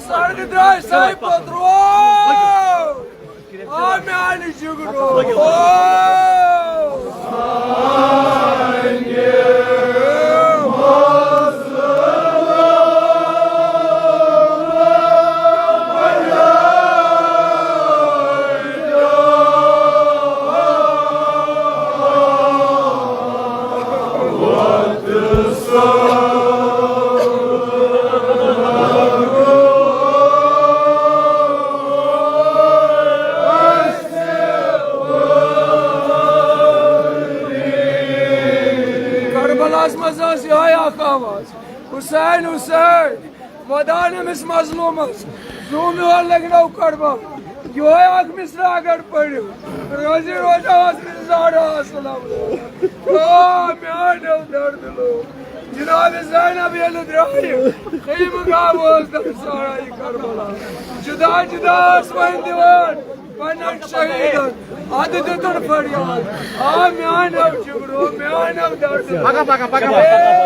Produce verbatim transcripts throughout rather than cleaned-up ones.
سردِ درٛاے ساے پتہٕ رو۔ آ میانہِ جگرو۔ کربلاہس منٛز ٲس یِہوٚے اکھ آواز، "حسین، حسین، ودان أمِس مظلوٗمس، زوٗ میون لگنو کربل۔" یِہوٚے اکھ مصرع اگر پٔرِو، روزِ روزہ اوس مےٚ زہرا السلام علیکم۔ آ، میانیو دردٕ لوٗکھ۔ جناب زینب ییٚلہِ درٛایہِ، خیمہٕ گاہ اوس تَتھ سارا یہِ کربلا۔ جدا جدا ٲس وۄنۍ دِوان پننٮ۪ن شہیٖدن۔ ادٕ دِتُن فریاد، آ میانیو جگرو، میانیو دردٕ۔ پکا، پکا، پکا، پکا۔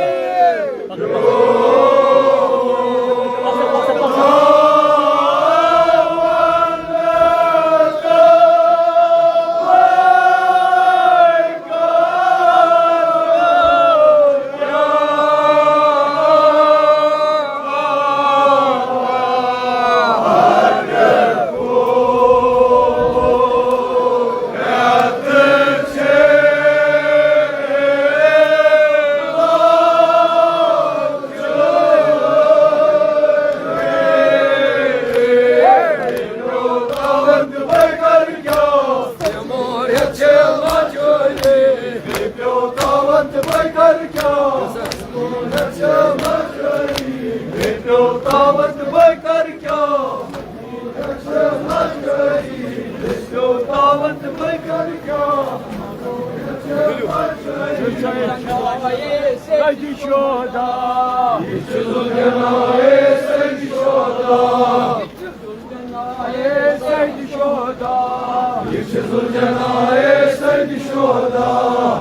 سید شہدا۔ سید شہدا۔ یہ چھ ذوالجناح سید شہدا۔ یہ چھ ذوالجناح سید شہدا۔ یہ چھ ذوالجناح سید شہدا۔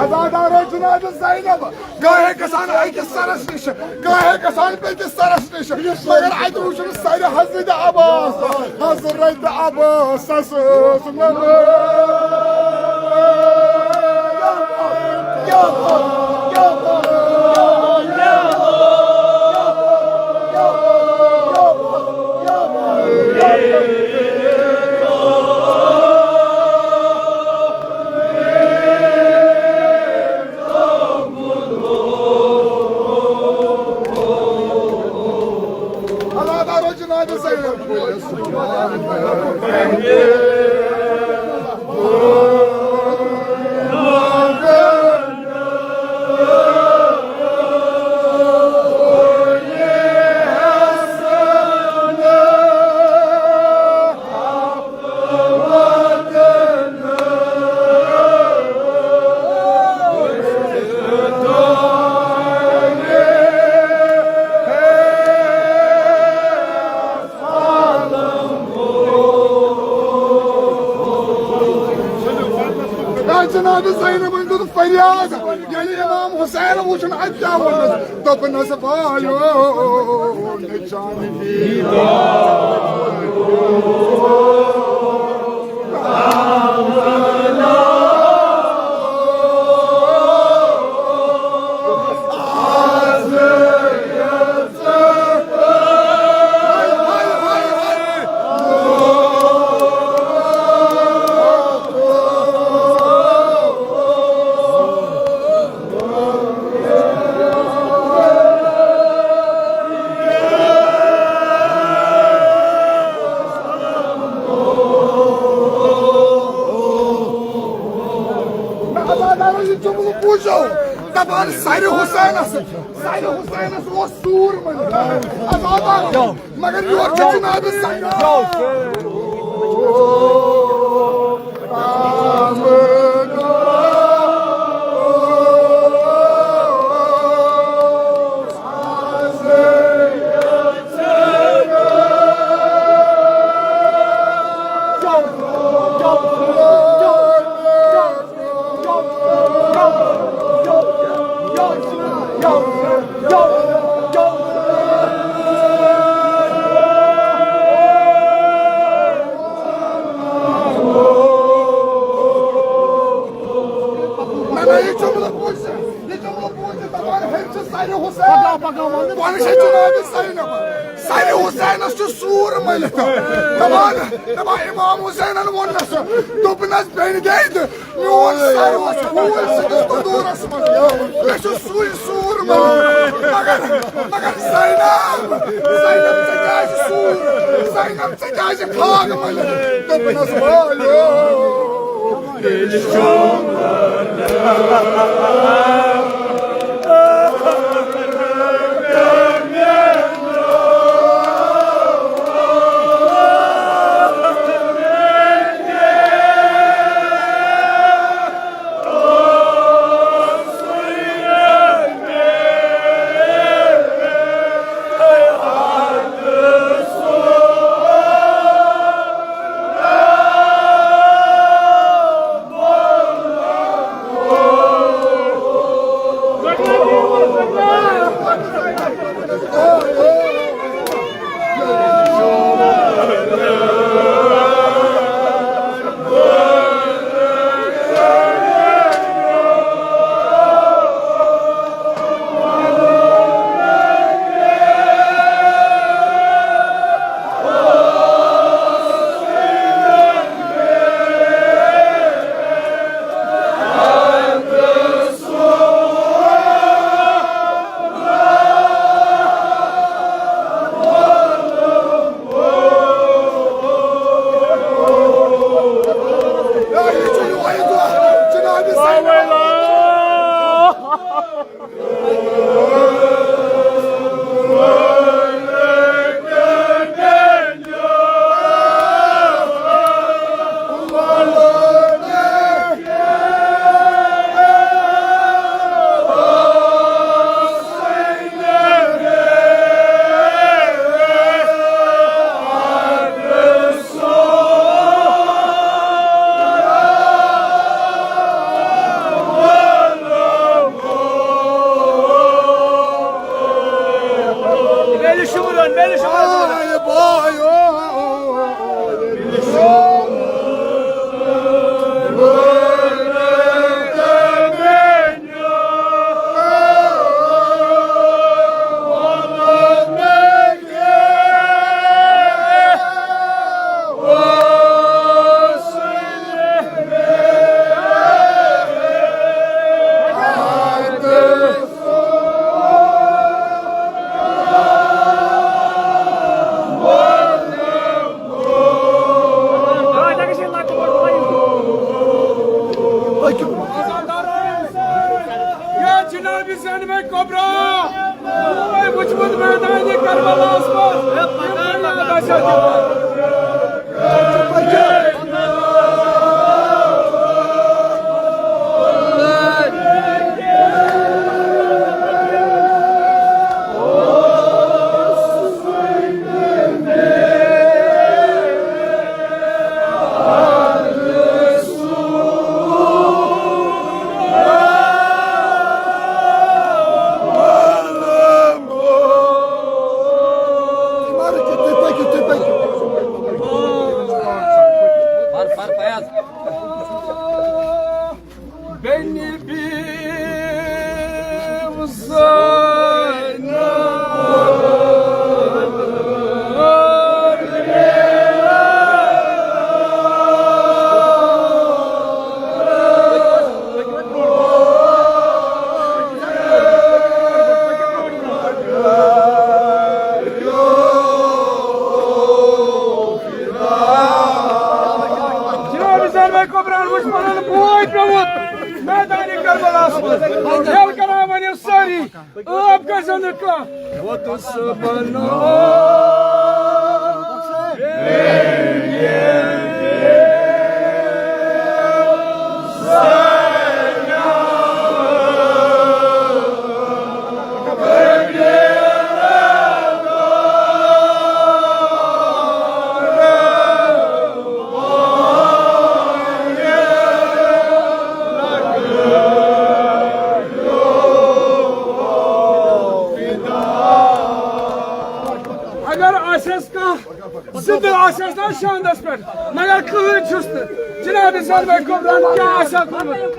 عزادارو جناب زینب، گاہے گژھان أکِس سرس نِش، گاہے گژھان بیٚکِس سرس نِش، مگر اَتہِ وُچھُن سرِ حضرت عباس، حضرت عباسس ٲس نماز۔ عزادارو جناب زینب۔ اے جناب زینبن دیُت فریاد، ییٚلہِ امام حسین وُچھُن، اتہِ کیٛاہ ووٚننس؟ دوٚپنس، والو نہٕ چانہِ دیٖدار۔ عزادارو، یہِ جملہٕ بوٗزِو، دپان سرِ حسینس، سرِ حسینس اوس سوٗر مٔلِتھ۔ عزادارو، مگر یورٕ چھُ جناب سرِ۔ نہ، نہ، یہِ جملہٕ بوٗزِو، یہِ جملہٕ بوٗزِو، دپان، ہے، چھِ سرِ حسین۔ پگاہ، پگاہ وَنہٕ۔ پانہٕ چھِ جناب سرِ نفر۔ سرِ حسینس چھُ سوٗر مٔلِتھ۔ دپان، دپان، امام حسینن ووٚننس، دوٚپنس، بیٚنہِ گٔے تہٕ میون سر اوس ٹھوٗل سٕنٛدِس تندوٗرس منٛز۔ مےٚ چھُ سُے سوٗر مٔلِتھ۔ مگر، مگر زینب، زینب، ژےٚ کیٛازِ سوٗر؟ زینب، ژےٚ کیٛازِ کھاگ مٔلِتھ؟ دوٚپنس، والو، ییٚلہِ شوٗر حسین بھائی کبرا، تۄہہِ وٕچھمُت میدانِ کربلاہس منٛز، یِم کَمہِ آیہِ بچا تِم۔ جناب حسین بھائی کبران وٕچھ پنُن بوے پیوٚمُت میدانِ کربلاہس منٛز۔ ییٚلہِ کران وۄنۍ سٲری، عٲب گژھِ نہٕ کانٛہہ۔ ووتُس بہٕ نوٚو۔ اگر آسٮ۪س کانٛہہ زندٕ آسٮ۪س نا شاندس پٮ۪ٹھ، مگر کٕہٕنۍ چھُس نہٕ۔ جناب حسین بھائی کبران کیٛاہ آسہِ ہا کوٚرمُت؟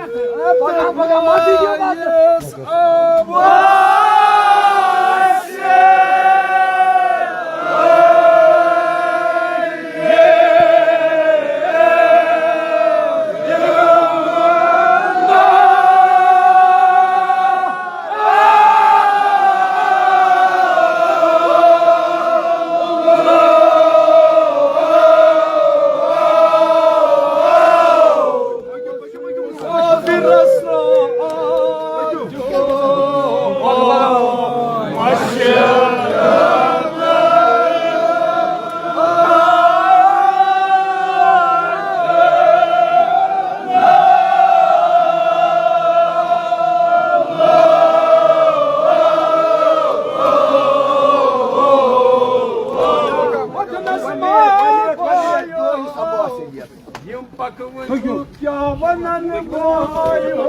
یِم پکوٕنۍ چھِ کیٛاہ وَنَن بایو۔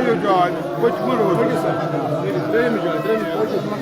پٔتمہِ جایہِ، پٔتمہِ روزِ۔ ترٛیٚیِمہِ جایہِ، ترٛیٚیِمہِ جایہِ۔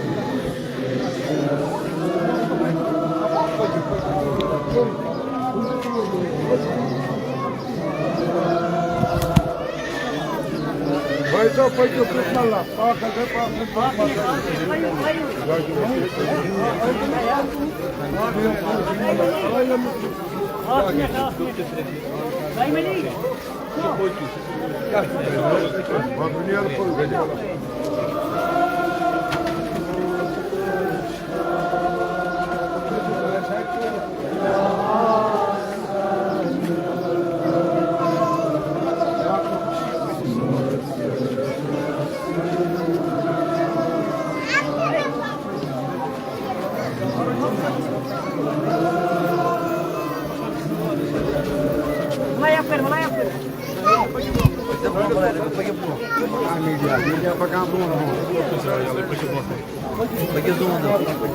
میٖڈیا، میٖڈیا پَکان برٛونٛہہ برٛونٛہہ۔ پٔکِو برٛونٛہہ۔ پٔکِو زوٗن دِیِو۔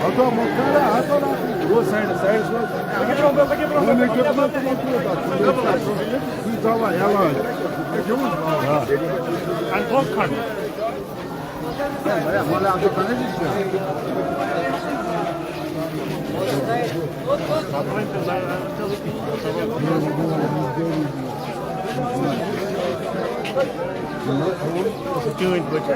ہتو مختار، ہتو نا۔ وہ سائیڈ، سائیڈ سے۔ وہ نے کتنا تمام کیا تھا؟ یہ دوا علاج۔ ہاں۔ انکوک کھنڈ۔ چٲنۍ پٲٹھۍ چھا؟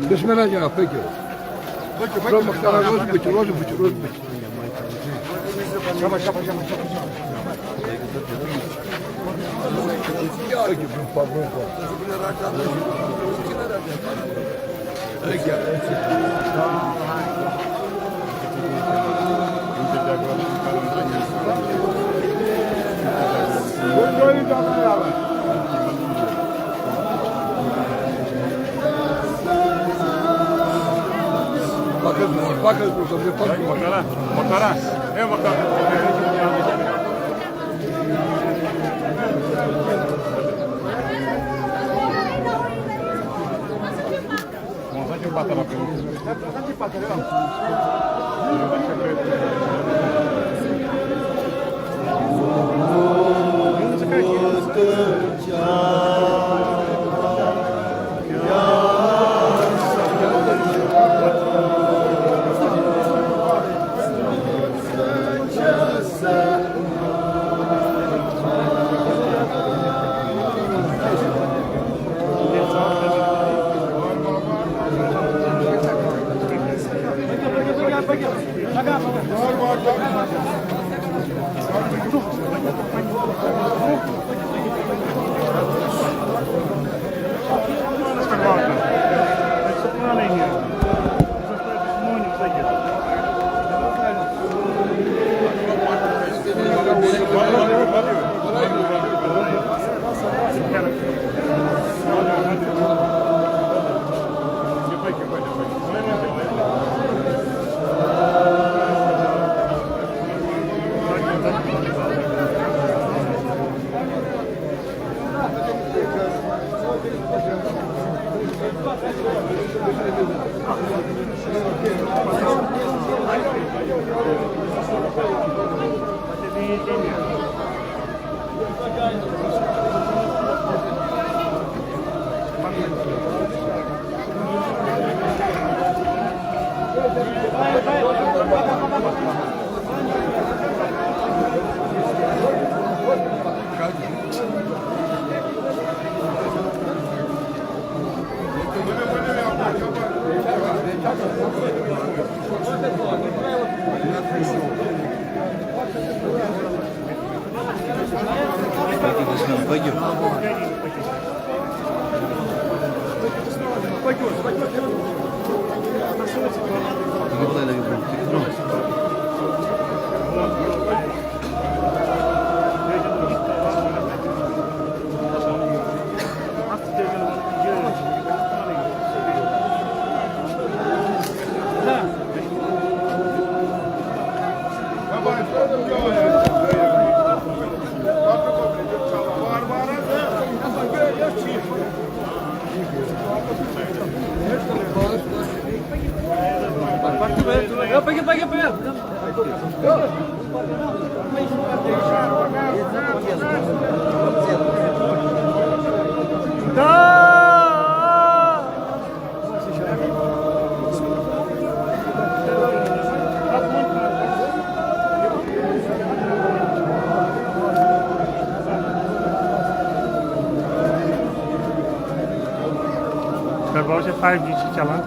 بسم اللہ جناب، پٔکِو۔ روز بٕتھِ، روز بٕتھِ، روز بٕتھِ۔ شاباش، شاباش، شاباش، شاباش۔ Bak, bak, bak, bak, bak. Makara, makara. E, makara. گڑھ بابا چھِ فایِو جی چھِ چلان۔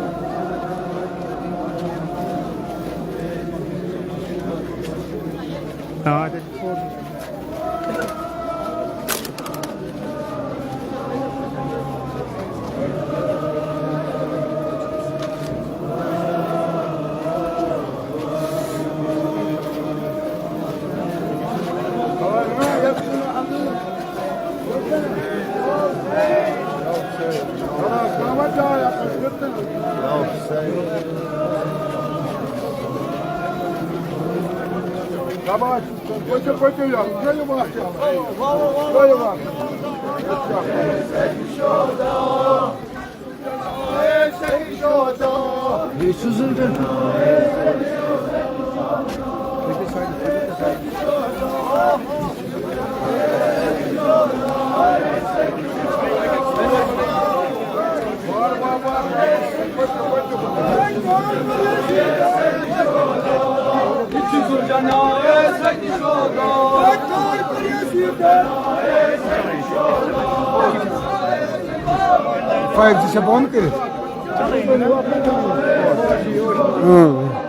آ، تیٚلہِ چھُ فور جی۔ شاباش، پٔکِو، پٔکِو، یارٕ، یہِ وَتھ چھِ اَوے۔ یہِ وَتھ۔ بیٚیہِ چھُ زٕ گھنٹہٕ۔ فایِو جی چھا بنٛد کٔرِتھ؟ اۭں۔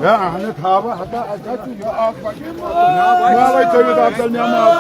یا اہن تھاو ہتا اچھا تو یہ آگ پکے۔ نہ بھائی تھٲیِو ڈاکٹر نعمت۔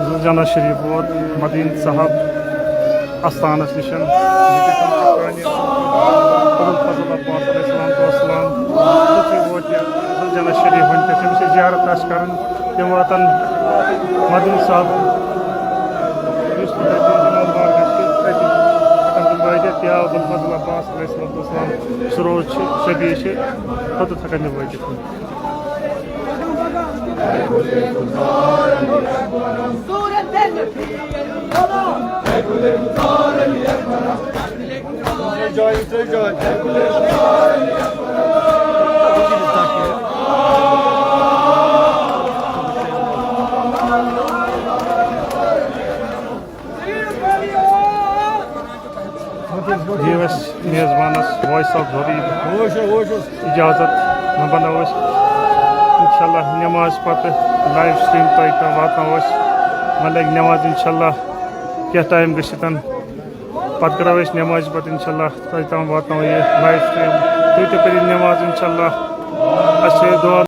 زُلجناح شریف ووت مدیٖنہٕ صاحب آستانس نِش۔ ابوالفضل عباس علیہ الصلوۃ والسلام، یُتھُے ووت یہِ زُلجناح شریف، وۄنۍ کیٛاہ چھِ أمِس یہِ زیارت آسہِ کرٕنۍ، تِم واتن مدیٖنہٕ صاحب، یُس تہِ تَتہِ اِمام بارگاہ چھِ، تَتہِ ہٮ۪کن تِم وٲتِتھ۔ یا ابوالفضل عباس علیہ الصلوۃ والسلام، سُہ روز چھِ، شبیٖح چھِ، توٚتَتھ ہٮ۪کن تِم وٲتِتھ۔ دِیِو اَسہِ میزبانَس وٲحِد صٲب ضروٗری اِجازت، وۄنۍ بَناوو أسۍ اِنشاء اللہ نٮ۪مازِ پَتہٕ live stream تۄہہِ تام واتناوو أسۍ۔ وۄنۍ لَگہِ نٮ۪ماز اِنشاء اللہ کینٛہہ time گٔژھِتھ، پَتہٕ کَرو أسۍ نٮ۪مازِ پَتہٕ اِنشاء اللہ تۄہہِ تام واتناوو یہِ live stream۔ تُہۍ تہِ پٔرِو نٮ۪ماز اِنشاء اللہ۔ اَسہِ چھِ دُعا